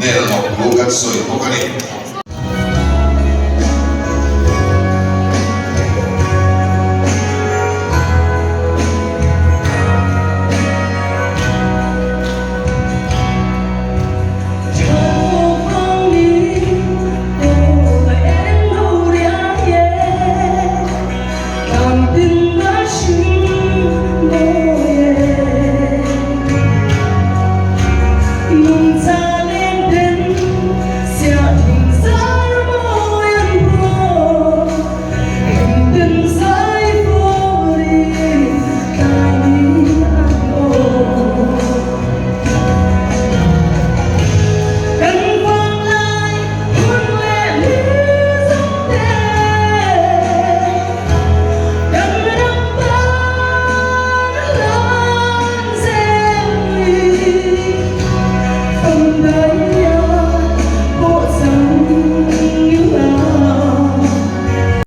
Hnenah lawmthu kan sawi bawk a ni.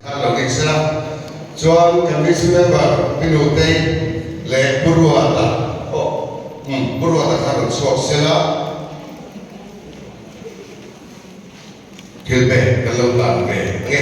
Khan lo ngei sela chuan kan VC member Pi Nutei leh Pu Ruata pawh umm Pu Ruata kha rawn chhuak sela. Thil pek kan lo hlan ve ang e.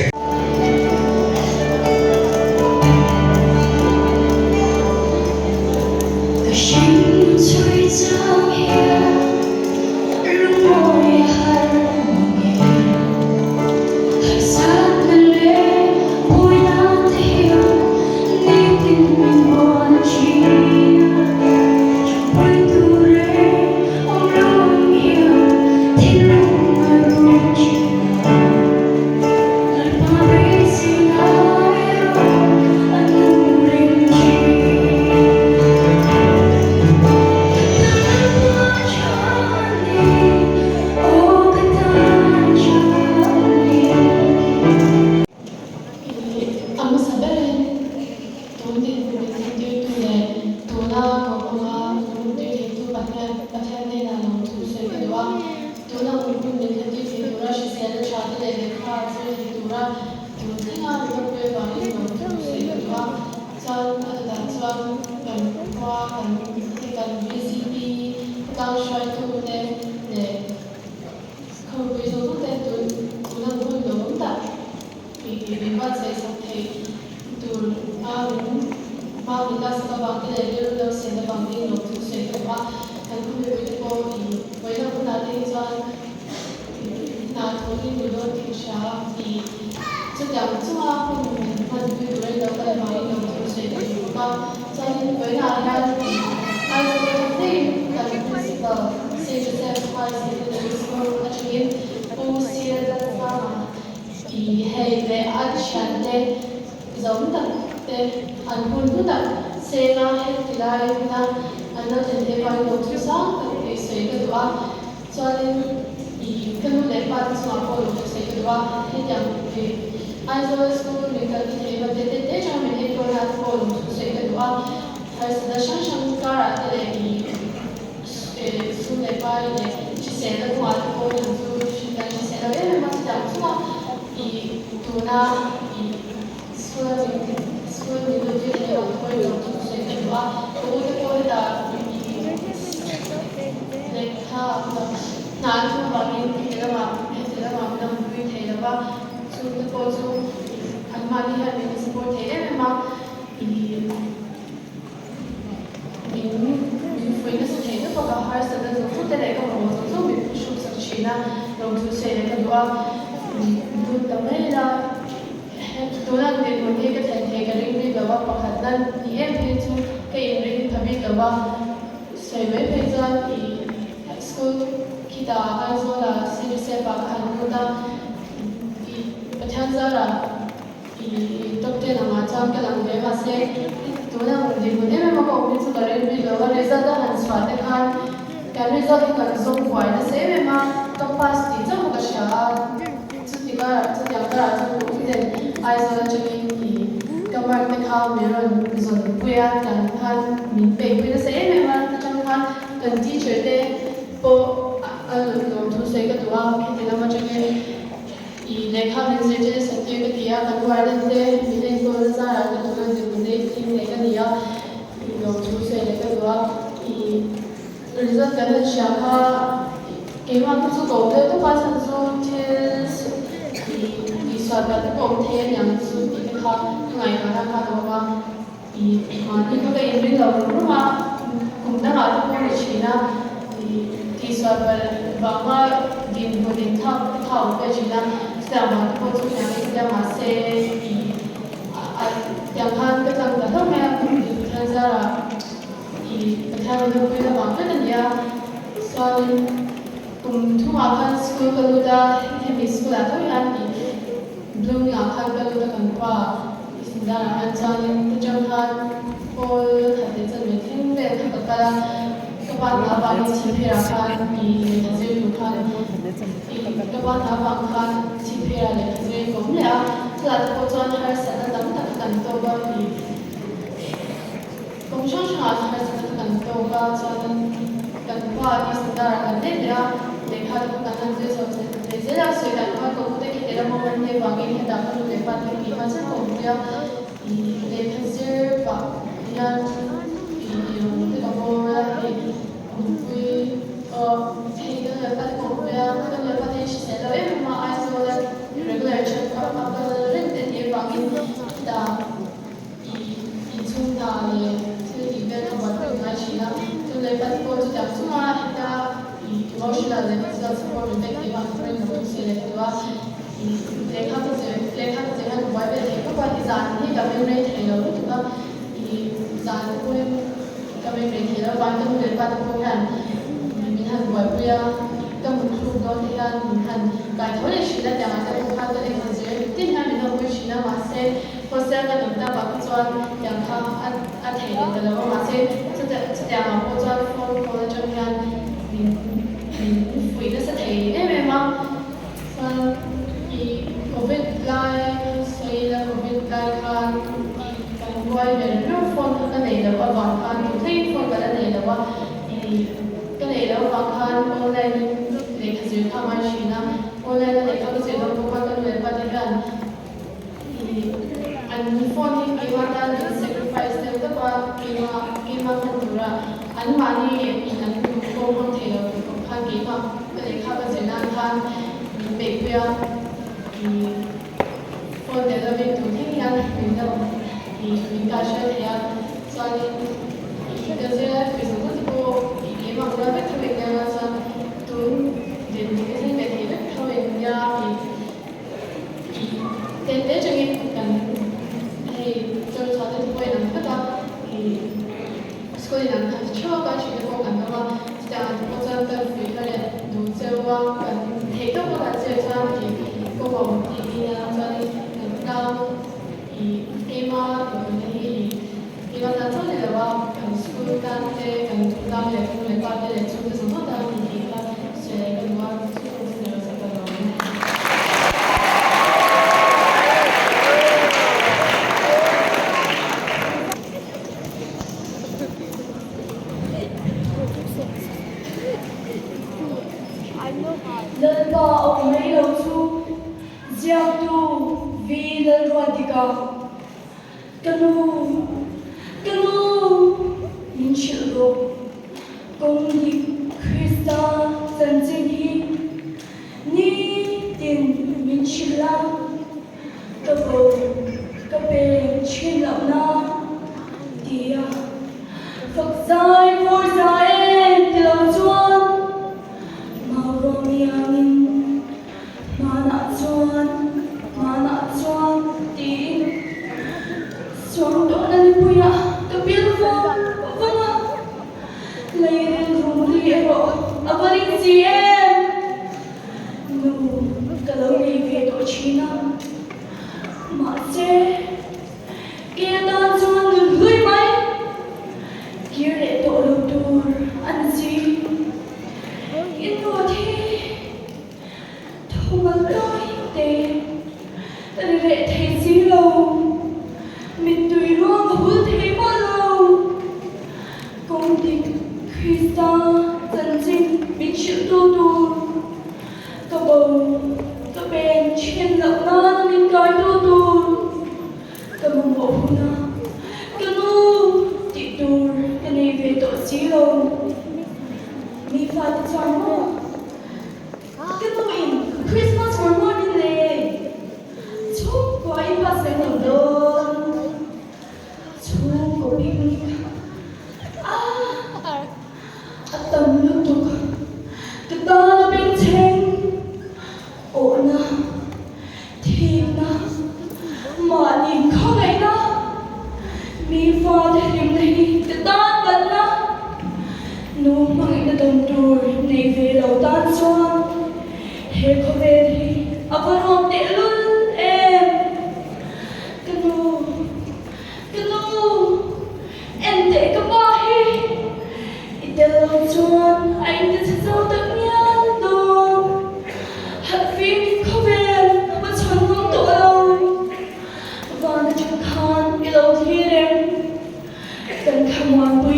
A hmasa berin tun dinhmun min thlentirtu leh tuna kawng kawnga min humtir theitu Pathian Pathian hnenah lawmthu sawi ka duh a. Tuna hun hun min thlentir thei tura hriselna tha te leh lehkha zir thei tura tun thlenga min awmpui avangin lawmthu sawi ka duh a. Chuan a dawtah chuan kan khua kan kan VCP khawtlang hruaitute leh Khawpui zawng zawng te tun tuna hun lo awm tak tih tih min buatsaih sak theih tur a min hma min laksak avang te leh rilru lo sian avang te in lawmthu sawi ka duh a, kan khaw mipui te pawh i vawiin ang hunah te hi chuan hna thawh in duh dawn tih ka hria a tih chutiang chunga hun min hman pui tur a ni lo kal avangin lawmthu sawi ka duh bawk a, chuanin vawiinah hian Aizawl atang daih kan principal Saint Joseph High Secondary School atangin Pu Sir Lalsanga i hei leh a thiante zawm tak te an hun hlu tak senga heti lai huna an lo thlen theih vangin lawmthu sang tak tih sawi ka duh a, chuanin i ka nu leh pa te chungah pawh lawmthu sawi ka duh a, hetiang i Aizawl School min kalpui theih va te te te atanga min enkawl na te pawh lawmthu sawi ka duh a, harsatna hrang hrang karah te leh i Sum leh pai leh hriselna kawngah te pawh hian chu kan hrisel lo em em a, chutiang chunga i tuna i school a min school min luhtir thei vang te pawhin lawmthu sawi ka duh a, ka u te pawh hetah i lehkha hna an thawk vangin heti lamah heti lamah min awmpui thei lo va, chung te pawh chu anmahni hian min support thei em em a i. Min min fuih nasa thei deuh bawk a, harsatna zawng zawng te leh ka mamawh zawng zawng min hruk sak thin a, lawmthu sawi leh ka duh a, lut ta mai ila tuna ang dinhmun hi ka thlen thei ka ring bik lo a, pakhat nan ni em phei chu ka inring tha bik lo a, sawi mai phei chuan ih school khitah Aizawlah City Safe ah ka han lut a, ih Pathian zarah. I top ten angah chuan ka lang ve mahse tuna ang dinhmun em em a ka awm hi chu ka rem bik lo a, result a han chhuah te khan kan result hi kan zawng buai nasa em em a, ka pass tih chauh ka hria a, chuti karah chutiang karah chuan ka uten Aizawl atangin i ka mark te kha min rawn zawn pui a, tiang khan min peih pui nasa em em a, atang khan kan teacher te pawh a lawmthu sawi ka duh a, heti lam atangin. I lehkha min zirtir nasa tir ka ti a, kan warden te min enkawl na zarah ka tuna zirhmun nei thim leh ka ni a, i lawmthu sawi leh ka duh a, i result kan han hria kha Keimah ka chu ka awm deuh tawp a, chhan chu thil ih tihsual palh te pawh awm thei a niang chu tih te kha ka ngaihtuahna khan a awm a. Ih mahni kha ka inring lo rum rum a, kum dangah te pawh ni thin a, ih tihsual palh vanga dinhmun inthlak te kha a awm ve thin a, chutiang vang te pawh chu niang in tia mahse ih a tiang khan ka tlang ta hlauh mai a, Pathian zarah ih Pathian min ropui avang vek a ni a, chuanin kum thumah khan school ka lut a, hemi school ah tho hian ih Blooming ah khan ka lut a kan pa Sundar-ah hian chuanin ka tang khan pawl khat leh chanve thleng vel kha ka kal a, ka pa hna avangin chhipphirah khan ih lehkha zir tur khan ih ka pa hna avang khan chhipphirah lehkha zir ka awm leh a, chutah te pawh chuan harsatna tam tak kha kan tawk a ih kawng hrang hrangah harsatna kha kan tawk a chuanin kan pa ih Sundar-ah kan let leh a, lehkha te pawh kan han zir chho leh zel a, sawi dan khan ka u te khi tel a mawm an nih avangin hetah ka nu leh pa te tih khan chiah ka awm pui a, ih lehkha zir pah hian ih rawng te ka bawr a, hei awmpui aw hei ka nu leh pa te ka awmpui a, ka nu leh pa te hi hrisel lo em em a, Aizawl a regular check up a kal reng te nih avangin hetah ih inchhung hna leh thil tih vel ka buaipui ngai thin a, nu leh pa te pawh chutiang chunga heta ih emotional leh physical support min pek theih vang turin ka tum si leh ka duh a, ih lehkha ka zir lehkha ka zir hian ka buai ve thei khawp a, i zan hi ka meng rei thei lo lutuk a, ih zan te pawhin ka meng rei thei lo avangin ka nu leh pa te pawh hian min han buaipui a, ka mutthluk dawn te hian min han kai tho leh thin a, tiangah te pawh khan ka lehkha zir tin hian min lo pui thin a, mahse Hostel kan awm tak ah kha chuan tiang kha a theih leh ta lo a, mahse chutiang ah pawh chuan phone call atang hian min min fuih nasa thei em em a, chuan ih covid lai sawi ila covid lai khan ih kan buai ber ber phone kha ka nei loh avang khan tun thlengin phone ka la nei lo a, ih ka nei loh avang khan online in lehkha zir kha a ngai thin a, online a lehkha ka zir dawn pawh khan ka nu leh pa te hian An phone hi keimah tan min sacrifice deuh deuh a, keimah keimah hman tura anmahni in an duh pawh hmang thei lo tur khawp khan keimah ka lehkha ka zir nan khan min beihpui a, ih phone tel lovin tun thleng hian min lo ih min kal hriat thei a, chuanin ih ka zir lai pui zawng zawng te pawh ih keimah bula vek tho in nia chuan tun dinhmun ka thleng ve thei vek tho in nia ih. Tel te changin kan hei chawr chhuah te pawh in ang vek a, ih school in ang khat theuh a kan hrilh te pawh kan awm a, chutiang ah te pawh chuan kan fuih kha leh duh cheu a, kan theih tawk a kan zir chuan ih kawng a awm tih hi nia chuanin kan tlang ih keima inpawlna hi ih keima tan chauh ni lo a, kan school tan te kan tlang leh nu leh pa te leh chhungte zawng zawng tan a ni tih kha sawi leh ka duh a, chu chu ni lo se ka lo awm e. Lalpa awm mai lo chu ziaktu V Lalruatika. Ka nu, ka nu, min hrilh rawh. Kawng dik Krista chanchin hi nitin min hrilh a, ka bo ka peng thin loh na tia fak zai vur zai em ti lo chuan Mauruang iangin Hmanah chuan, hmanah chuan tiin suang tawhna nipuiah ka pil vawng vawng a, lei rilru ri erawh a va ring si em? Nu ka lo nei ve tawh thin a, mahse ke atan chuan nun hlui mai kir leh tawh lo tur a ni si. I nu thi. Thumal tawi te ri reh thei si lo, mittui ruang a hul thei mawlh lo. Kawng dik Krista chanchin min hrilhtu tur ka bo ka pen then loh nana min kaitu tur ka mamawh hun a, ka nu tih tur ka nei ve tawh si lo. Mi fate chuan maw?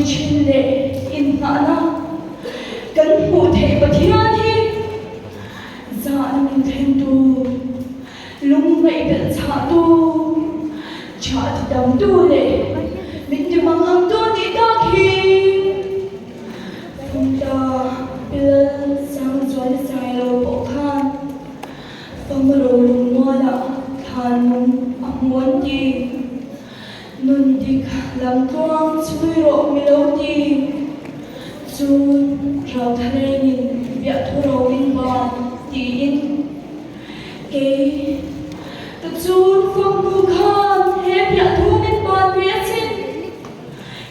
thin leh innghahna kan hmuh theih Pathian hi zahna min thlentu, lungngaih belh chhahtu, chhah tidamtu leh min timang angtu a nih tak hi. Phungta Pilal Sangzuali Sailo pawh khan Famaro lungmualah thlan lung a hmu an ti. Nun dik lam tluang chhui rawh mi lo ti. Chu Rauthalenin biahthu ro min ban tiin kei ka chun famnu khan he biahthu min ban ve a chin.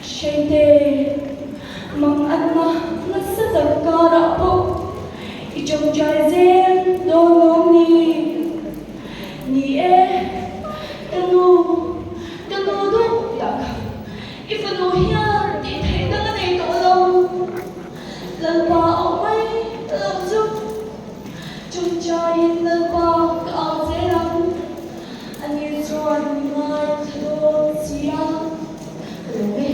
Hreite, mang anna nasa tak karah pawh i tawngtai zel dawn lawm ni? Ni e, ka nu, ka nu duh tak, i fanu hian tih theih dang a nei tawh lo. Lalpa auh mai ka lo chu, tawngtaiin Lalpa ka au zel ang. Ani chuan mi ngaithla dawn si a, ka lawm e.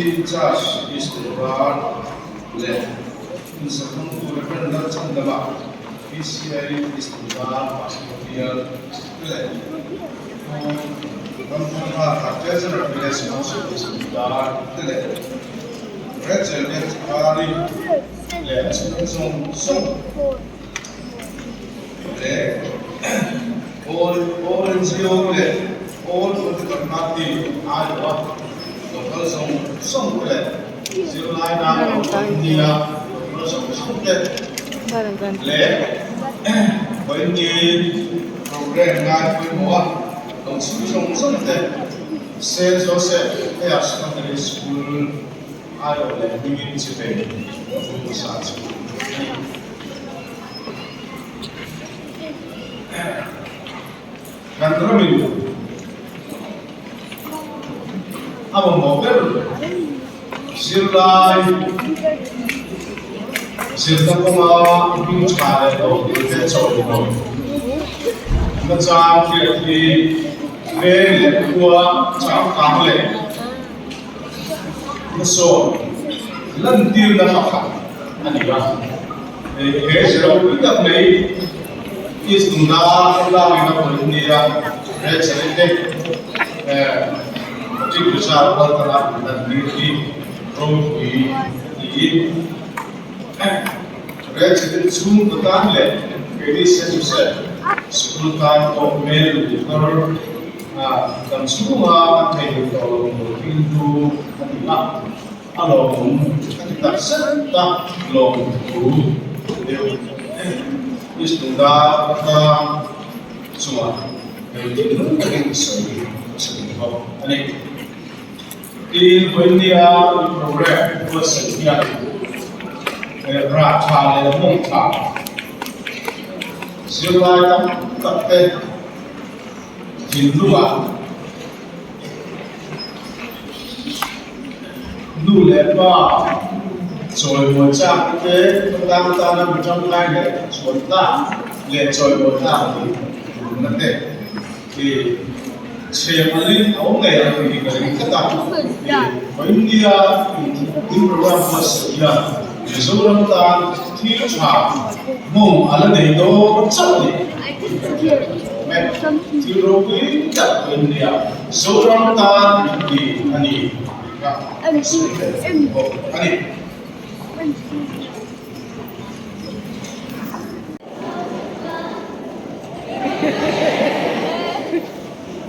Incharge East Lungvar leh Insakhawmtu Rev. Lalchandama PCI East Lungvar Pastor Bial te leh Pu Ramthanga Treasurer Village Council East Lungvar te leh Rachel Biakthari leh a chhung zawng zawng leh All All NGO leh All Political Party aiawha local zawng zawng te leh zirlai naupang India local zawng zawng te leh vawiin program ngai pawimawha lo chhung zawng zawng te Saint Joseph Higher Secondary School aiawh leh hmingin chipei ru sa chu a ni. Kan ramin a mamawh ber zirlai zirna kawnga hming tha leh lo te chawimawi nachang hriat hi veng leh khua changkang leh hmasawn lantirna pakhat a ni a. He zirlai tak mai East Nuna lak in a pawlh nia Rachel te Matric result rual tanga inlan tir hi ropui tiin Rachel te chhungkaw tan leh keini Saint Joseph School tan pawh hmel luhthar Kan chhunga kan theihnghilh tawh lo tur thil hlu a ni a, a lawmawm a ti tak zet a, lawmthu deuh Istunga tlang chungah engtin nung takin sawi a sawi bawk a ni. Tin, vawinia program buatsaih hian rah tha leh mawng tha zirlai tam tak te Thinlungah nu leh pa chawimawi chak te khawtlang tana mi tangkai leh chhuan tlak leh chawimawi tlak nih duhna te hi chhem a ling a awm ngei ang tih hi ka ring tlat a. Vawinia in program buatsaih hian Mizoram tan thil tha mawng a la nei dawn chauh a ni. Thil ropui tak India Zoram tan min ti a ni tih kha a sawi tel bawk a ni.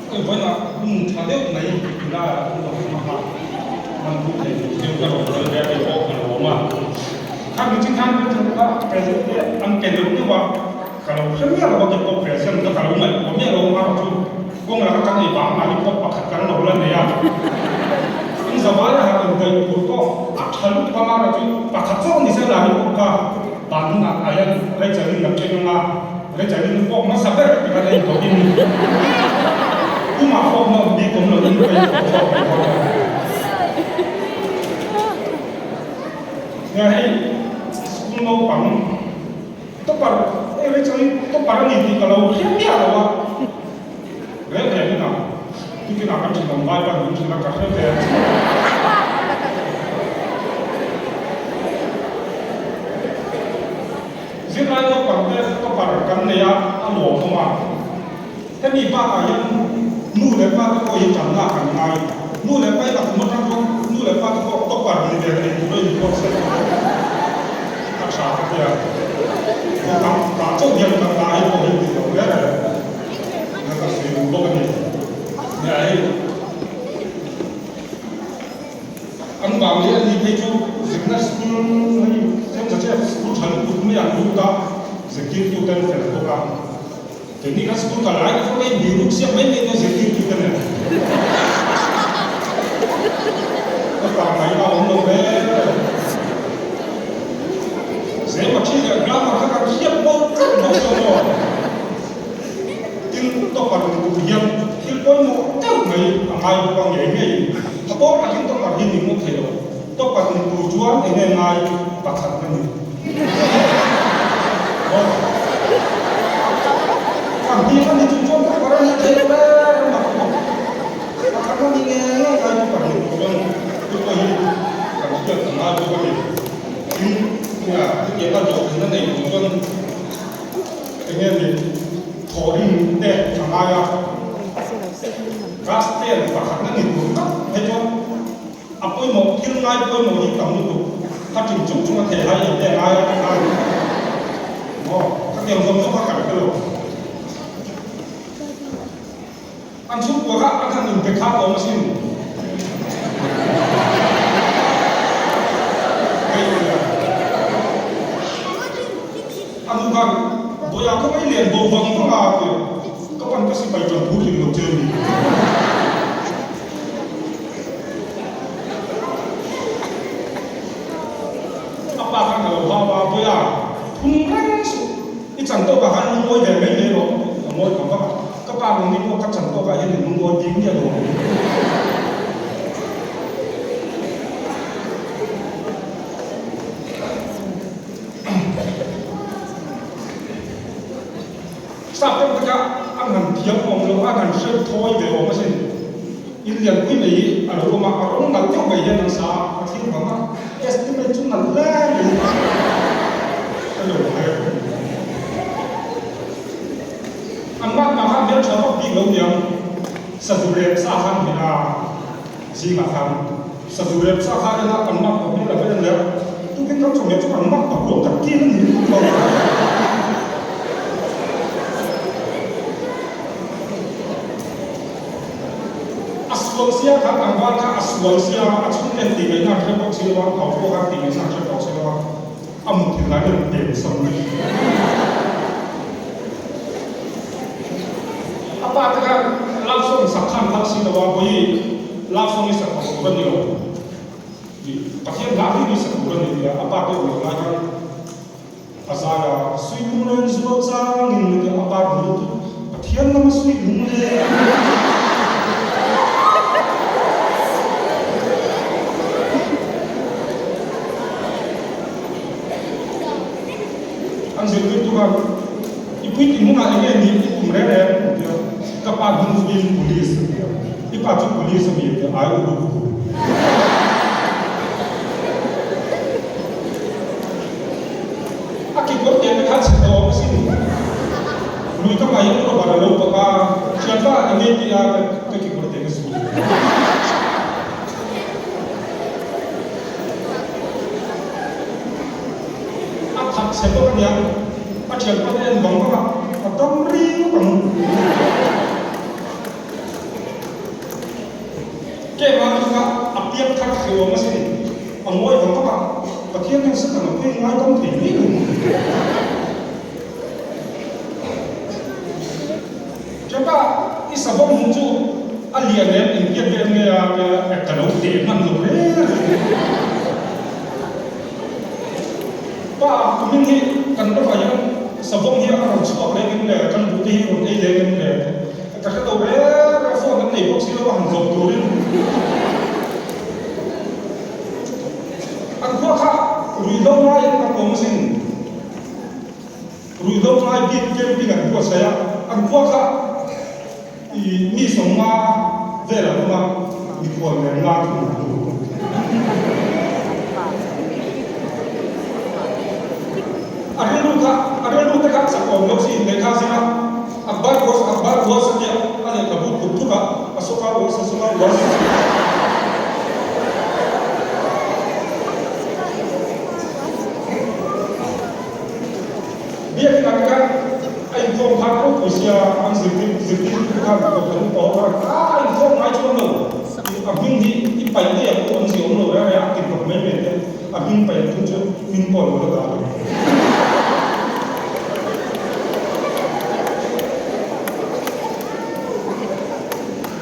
Vawiinah hun tha deuh mai laiah hun a hmang a, man hun thei tur deuh ka rawn sawi ve a tih pawh ka lo awm a. Kha mitin khan kan chhan kha present te an pe deuh deuh a, ka lo hre miah lo a kei pawh present kha ka lo ngaihtuah miah lo a chu kawng laka kan ei vang mahni pawh pakhat kan lo la nei a. In zavai a han indaih tur pawh a tha lutuk a mara chu pakhat chauh ni se lani pawh kha ban hunah ah hian Rachel-in a keng ang a. Rachel-in fawk hmasa ber ti khan a intawhin Pumah fawk na awm bik awm loin ka infawk chhuak mai dawn a. Nia hei school naupang topper hei Rachel-i topper a ni tih ka lo hre miah lo a. Rel reng in a tukin ah kan thenawm vai pan min hrilh a ka hre ve a chu. Zirlai naupang te topper kan nei a, a lawmawm a. Hemi bakah hian nu leh pa te pawh hi tanna kan ngai. Nu leh pa hi a kum atang chuan nu leh pa te pawh topper ni ve thei tur a inbuatsaih a tha ka tia. Naupang tah chauh hian kan la hi pawh hi dik lo hle reng. Na ka sawi duh bawk a ni. Nia hei an vang leh a ni phei chu zirna school hei Saint Joseph school tha lutuk mai an lut a, zirtirtu ten fel bawk a. Keini kan school kal lai te chu hei mi ruk siak mai mai te zirtirtu te nen ka kal mai a awm lo ve. Zemaṭhi leh grammar kha kan hriat bawk tlat bawk se maw? Tin, topper ni tur hian thil pawimawh deuh mai a ngai bawk a ngei ngei. A pawr takin topper hi ni ngawt thei lo. Topper ni tur chuan eng nge ngai pakhat na ni. Aw. Kan hnih kha ni chung chuan topper a ni thei lo e, ram a kha bawk. Pakhat na ni ngei ngei ngai topper ni tur chuan. te pawh hi kan hriat a ngai bawk a ni. Tin, hetianga hlawhtlinna nei tur chuan eng nge ni thawhrim te a ngai a, class ten pakhatna ni tur tak phei chuan a pawimawh thil ngai pawimawh hi tam lutuk kha ṭin chung chung a thei hai em te a ngai a ngai maw khatiang zawng zawng kha kan hre lo. An chhungkua kha an han inpe kha awm asin. Hei nia. A nu khan, Bawiah ka mai lian bo vang vang a ti. Ka pan ka sipai ṭan phur hlim lo che a ni. A pa khan a lo hau a, Bawiah, phun reng suh. I chan tawkah khan lungawi ve mai mai rawh. A ngawi vang vang a. Ka pa nung ni pawh ka chan tawkah hian in lungawi bik miah lo ang. Sap deuh te kha an han thiam awm lo, an han hre thawi ve awm asin. In lianpui mai hi a lo awm a, a rawng nalh deuh mai hian an sa a, a thlir vang a, estimate chu nalh hle mai a lo hle. An mah mah khan hmeltha vak bik lo niang, sazu rep sa khan hmeh a, zingah khan sazu rep sa kha en a, an mah pawh hmel a va en leh a, tukin kan chawhmeh chu an mah tak ruang tak kin a ni ringawt lo. A sual sia khan tlangval kha a sual sia, a chhungten tih ngaihna an hre bawk si lo a, a pawh khan tih ngaihna an hre tawh si lo a. A mut lai in pen sam mai. A pa te khan love song sak khan phal si lo a, vawi love song hi sak tawh tur a ni lo tih Pathian hla hlir hi sak tur a ni tia a pa te awm loh lai khan a zai a, Sui lunglen zual chang in tia a pa rawn lut chu Pathian lama sui lunglen. An zirtirtu khan, I puitling hunah eng nge nih i tum reng reng? a ti a. Ka pa hnung zuiin Police a ti a. I pa chu Police a mi a ti a, ai u ru ru. A kekawr te te kha chhe tawh awm asin. Lui ka mah hian rubber a lo pawt a, thianpa eng nge ti a ka kekawr te ka zui. A that chhe bawk ania, a thianpa te en vang vang a, a dam riau ang. Kema chu kha a piak thar thei awm asin, a ngawi vang vang a, Pathian hian Satan a pawhin ngaidam thei mai lo. Thianpa, i savawm hmuh chu a lian em intiat vel nge a ka lo teh hman lo reng reng. Pa, kumin hi kan ramah hian savawm hi a rawn chhuak leng em le, kan buhte hi rawn ei leng em le ka hre lo reng reng a, phone an nei bawk si lo a han zawh turin. An khua kha ruihhlo ngaiin an awm asin. Ruihhlo ngai bik camping an buatsaih a, an khua kha i mi 50 vel an awm a, mikhual nen nga thung an lut. A rilru kha, a rilru te kha chak awm lo si lehkha zir a, Akbar was Akbar was a tia a lehkhabu khup thuk a, Ashoka was Ashoka was. Biakin ah te khan a inkhawm khan ropui sia an zirtir zirtirtu te khan kohhran upa ho khan a a inkhawm ngai chuan lo tih a hming hi i paih daih ang u awmzia awm lo reng reng a ti hnawk mai mai te a hming paih ang thung chu hming pawh a lo la dah lo.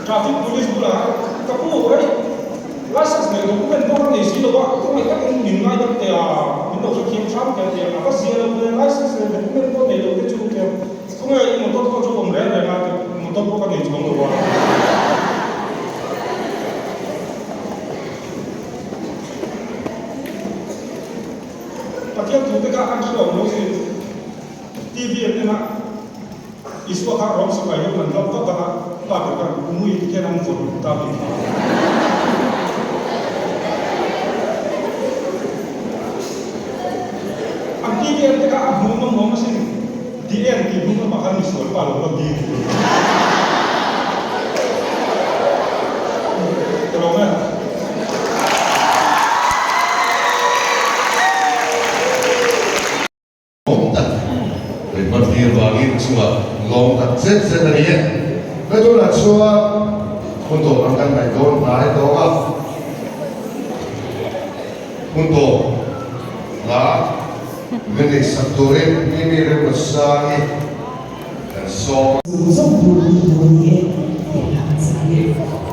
Traffic police bulah ka pu hei. License leh document pawh ka nei si lo a, khawngaih takin min ngaidam teh a, min lo hrethiam hram teh teh a va zia lo ve, license leh document pawh nei lo te chu teh khawngaih i motor pawh chu awm reng reng a teh motor pawh ka nei chuang lo a. Pathian thu te kha an hre awm lo si, TV an en a. Isua kha rawng sipai ho an hlauh vak vak a, pa ber khan Umui ti khian an vawn ta bik a. DN te kha a hmuhnawm awm asin. DN tih hming lamah khan misual pa lo la ding tur. Ka lawm e. Lawm tak ringawt tir vangin chungah lawm tak zet zet a ni e. Ka tunah chuan hun tawp ang kan ngaih dawn hnai tawk a, hun tawp la min neihsak turin Mimi Remruatsangi kan sawm a. Zawng zawng tur hi a lo ni e tih lah an zai e.